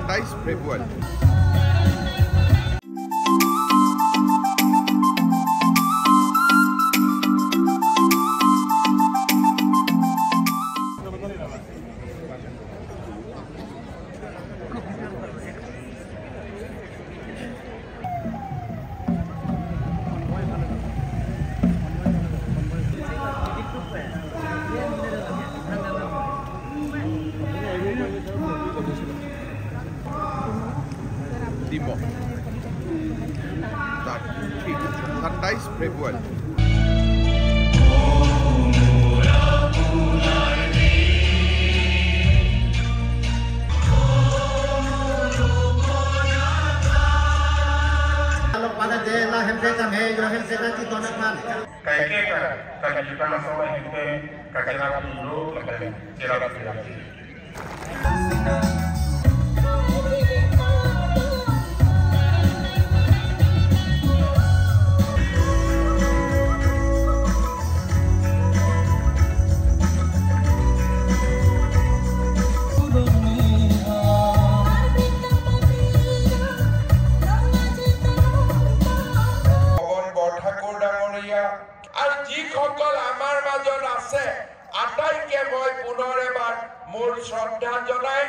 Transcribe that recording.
27 ফেব্ৰুৱাৰী। দিব ঠিক আছে, 27 ফেব্ৰুৱাৰী। আৰু যিসকল আমাৰ মাজত আছে আটাইকে মই পুনৰ এবাৰ মোৰ শ্ৰদ্ধা জনাই।